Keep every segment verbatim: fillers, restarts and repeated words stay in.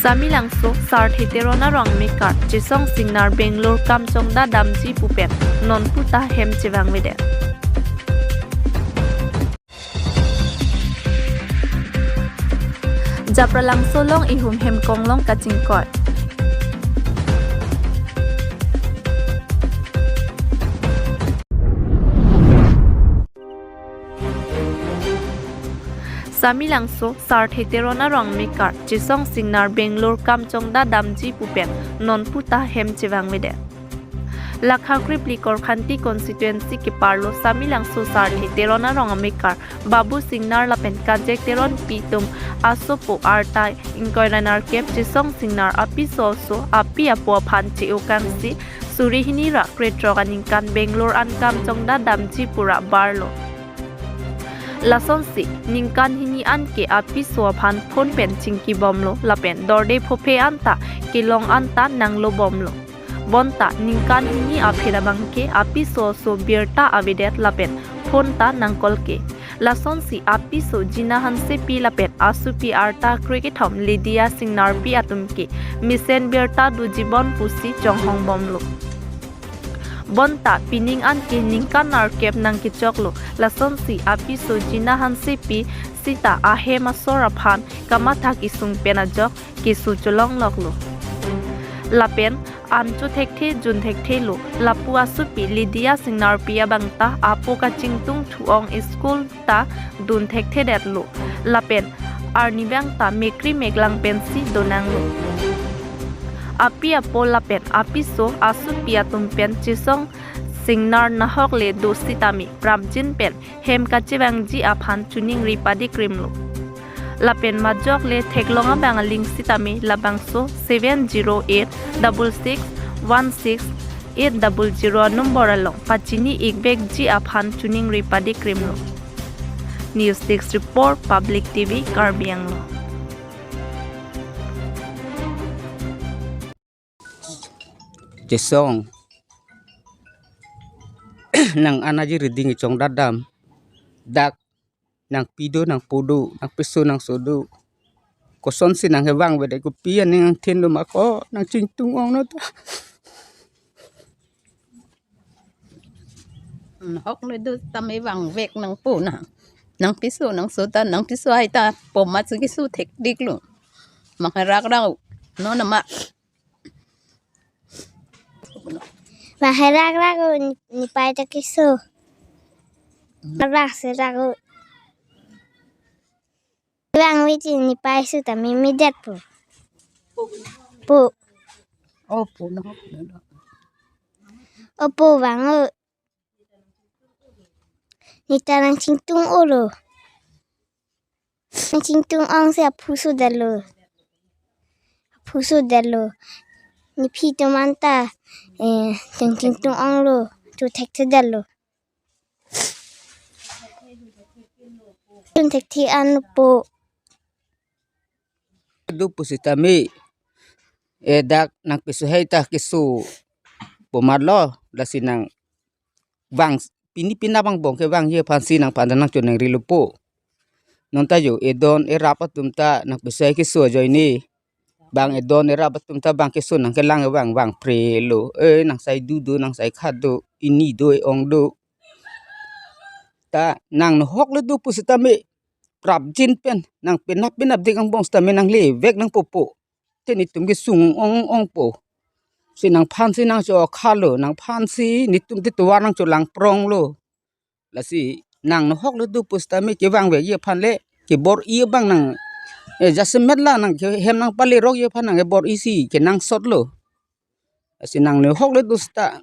Samelangso Sarthe Teron arong amekar Chesong Singnar Bangalore kam chongda damji pu pen non puta hem chevangvedet. Japralangso along ihum hem konglong kachingkoi. Samelangso Sarthe Teron arong amekar Chesong Singnar Bangalore kam chongda damji pu pen non puta hem chevangvedet. Lakha krepli Korkanthi constituency keparlo Samelangso Sarthe Teron arong amekar Babu Singnar lapen Kajek Teronpi atum asopo arta ingkoi ra nerkep Chesong Singnar apiso aso api apo aphan che-o kangsi suri hini ra krethrok aningkan Bangalore an kam chongda damji pura barlo. Lasonsi ningkan hini anke apiso aphan phone pen chingkibomlo lapen dorde phophe anta kelong anta nanglobomlo. Bonta ningkan hini aphi abangke apiso aso birta avedet lapen phone ta nangkolke. Lasonsi apiso Jina Hansepi lapen asopi arta krekethom Lydia Singnarpi atumke mesen birta do jibon pusi chonghongbomlo. Bonta pining anke ningkan nerkep nangkechoklo. Lasonsi apiso Jina Hansepi sita ahem asor aphan kamatha kesung pen ajok keso cholongloklo. Lapen an cho thekthe jun thekthelo. Lapu asopi Lydia Singnarpi abangta apo kachingtung thu-ong school ta dun thekthedetlo. Lapen arnivang ta mekri meklang pensi donanglo. Api apo lapen apiso asopi atum pen Chesong Singnar nahok le do sitame prapjin pen hem kachevangji aphan choningri padikrimlo. Lapen majok le theklong abang aling sitame labangso seven zero eight double six one six eight double zero number along pachini-ikvekji aphan choningri padikrimlo. News Desk Report, Public T V, Karbi Anglong. Chesong nang anaji reading chongda dam. Dak nangpi do, nangpo do, nangpiso nangso do. Kosonsi nanghevangvedet, kopi aning angthin do ma ko nangchingtung ong non ta. Nahok le do tame vangvek nangpo na. Nangpiso nangso ta, nangpiso hai ta po ma si keso thekdiklo. Mak herak rau. Non nama. Mak herak rau ni, nepei ta keso. Rak se rau. Vangvek si nepei su ta mimi det po. Po. O po no. O po vang o. Neta nangchingtung olo. Nangchingtung ong si aphu sudetlo. Aphu sudetlo. Nephi atum anta, eh, nangchingtung onglo. Cho thekthedetlo. Chun thekthe an po. Do pusitame, eh, dak nangpiso hai ta keso po ma lo, lasi nangvang pini pina bang bong kevangji aphansi nangphan ta nangchoningrilopo. Non ta jo edon erap atum ta nangpiso hai keso ajoine. Bang edon erap atum ta bang keso nangkelang vang vangphrelo. Eh, nangsai du do, nangsai khat do, ini do, e-ong do. Ta nang nahok le do pusitame prapjin pen nang penap penap dik angbong sitame nanglevek nangpo po. Te netum kesung ong ong po. Si nangphansi nangcho khalo, nangphansi netum te tovar nangcholang pronglo. Lasi nang nahok le do pusitame kevangvekji aphan le kebor-i abang nang, eh, jasemet la nang ke hem nangpalerokji aphan nang kebor-i si kenangsotlo. Lasi nang nahok le do sita.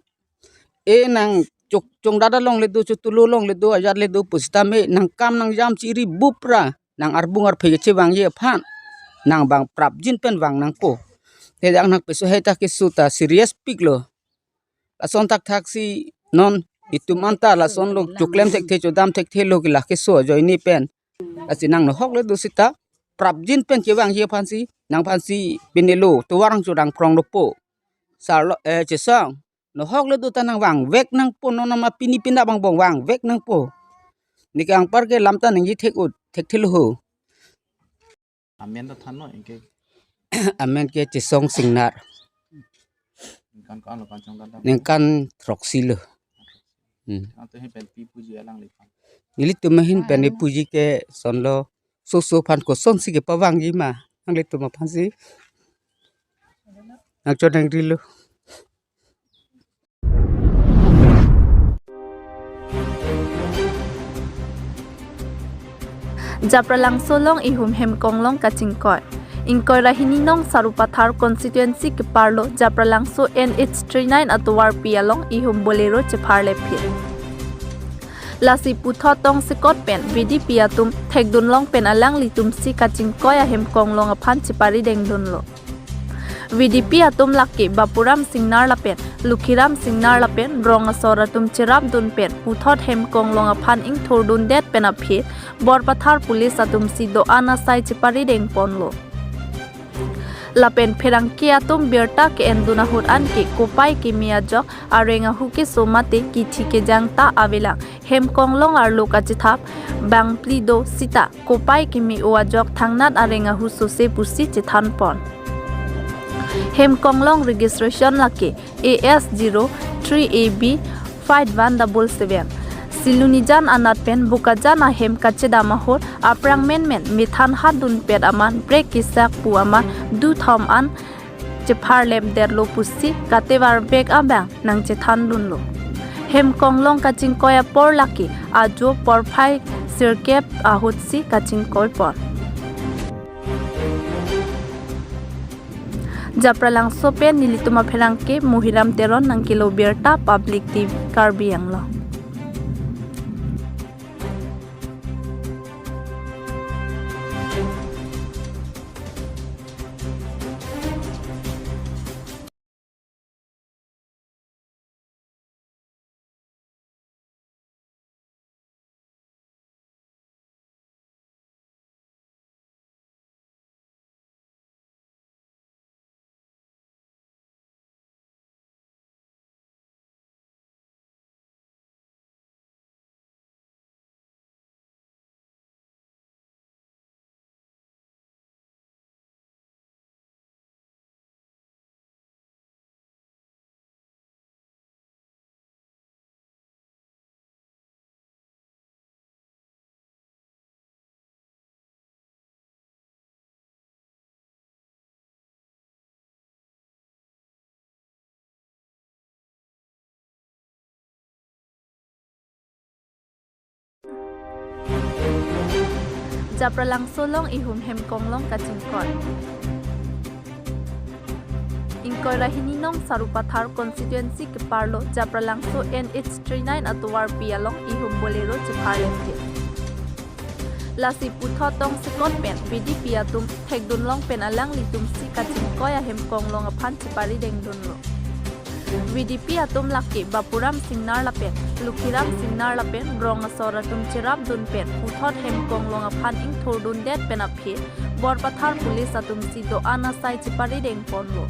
Eh, nang chok chongdada longle do, chotulo longle do, ajat le do pusitame nang kam nang jam chiri bupra nang arbung arphe kechevangji aphan nang bang prapjin pen vang nangpo. Te dak nangpiso hai ta keso ta serious piklo. Lason thakthak si non itum anta lasonlo choklem thekthe chodam thekthelo ke la keso ajoine pen. Lasi nang nahok le do sita prapjin pen kevangji aphansi nangphansi pinelo tovar nangcholang pronglo po. Sarlo, eh, Chesong. Nahok le do ta nangvangvek nangpo, non nama pini pina bang bong vangvek nangpo. Neke anpar ke lam ta nangji thek-o, thekthelo ho. Amen ta thanlo, anke Amen ke Chesong Singnar. Ningkan ko-an lo kanchong kan ta? Ningkan throksi lo. Hmm. Ante hin pen pi puji alangliphan? Nelitum ahin pen puji ke sonlo, soso aphan kosonsi kepavangji ma, nanglitum aphansi nangchonangri lo. Japralangso along ihum Hemkonglong kachingkoi. Ingkoi ra hini nong Sarupathar constituency keparlo Japralangso N H three nine atovarpi along ihum Bolero chepharle phit. Lasi puthot tongsekot pen V D P atum thekdunlong pen alanglitumsi kachingkoi a Hemkonglong aphan cheparidengdunlo. V D P atum lake Bapuram Singnar lapen Lukhiram Singnar lapen rong asor atum cherapdun pen puthot Hemkonglong aphan ingthurdundet pen aphi Borpathar police atumsi do-an asai cheparidengponlo. Lapen pherangke atum birta ke-endun ahut anke kopai keme ajok areng ahu keso mate kithi kejang ta avelang. Hemkonglong arlo kachethap bangphli do sita kopai keme-o ajok thangnat areng ahu sose pusi chethanpon. Hemkonglong registration lake A S zero three A B five one double seven. Silonijan anat pen Bokajan ahem kachedam ahut aphrang menmen methan hadunpet aman brake kesak pu aman duthom an chepharlemdetlo pusi katevar bek abang nangchethandunlo. Hemkonglong kachingkoi apor lake ajo porphai sirkep ahutsi kachingkoipon. Japralangso pen nelitum apherangke Muhiram Teron nangkelo birta, Public T V Karbi Anglong. Japralangso along ihum Hemkonglong kachingkoi. Ingkoi ra hini nong Sarupathar constituency keparlo Japralangso N H three nine atovarpi along ihum Bolero chepharle phit. Lasi puthot tongsekot pen V D P atum thekdunlong pen alanglitumsi kachingkoi a Hemkonglong aphan cheparidengdunlo. V D P atum lake Bapuram Singnar lapen Lukhiram Singnar lapen rong asor atum cherapdun pen puthot Hemkonglong aphan ingthurdundet pen aphi Borpathar police atumsi do-an asai cheparidengponlo.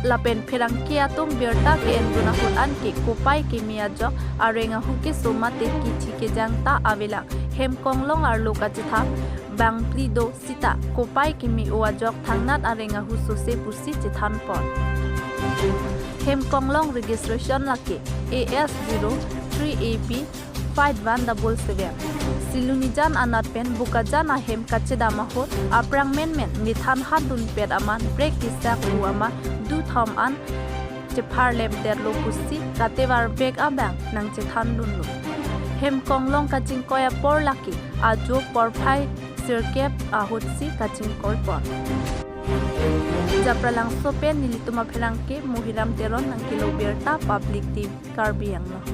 Lapen pherangke atum birta ke-endun ahut anke kopai keme ajok areng ahu keso mate kithi kejang ta avelang. Hemkonglong arlo kachethap bangphli do sita kopai keme-o ajok thangnat areng ahu sose pusi chethanpon. Hemkonglong registration lake A S zero three A B five one double seven. Silonijan anat pen Bokajan ahem kachedam ahut aphrang menmen methan hadunpet aman brake kesak pu aman duthom an chepharlemdetlo pusi katevar bek abang nangchethandunlo. Hemkonglong kachingkoi apor lake ajo porphai sirkep ahutsi kachingkoipon. Japralangso pen nelitum apherangke Muhiram Teron nangkelo birta, Public T V Karbi Anglong.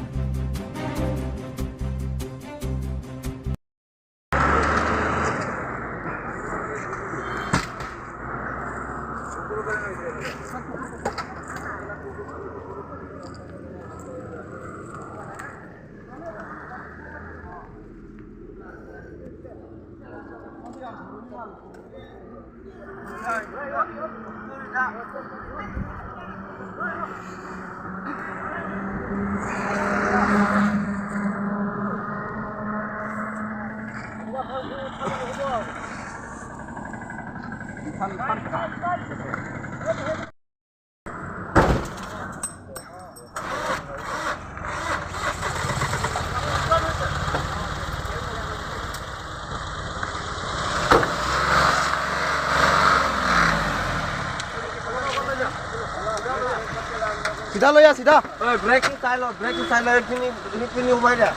চিধা লৈ আহ, চিধা। Oi, brake টো চাই ল, brake টো চাই ল, এইখিনি, এইখিনি সোমাই দিয়া।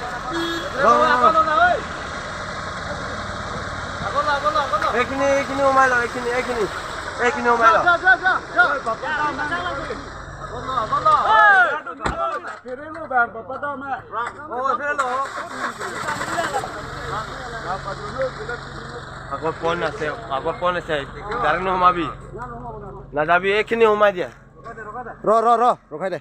ৰ, ৰ, ৰ। এইখিনি, এইখিনি সোমাই ল, এইখিনি, এইখিনি, এইখিনি সোমাই ল। আগত পইণ্ট আছে, আগত পইণ্ট আছে, গাড়ী নোসোমাবি, নাযাবি, এইখিনি সোমাই দিয়া। ৰ, ৰ, ৰ, ৰখাই দে।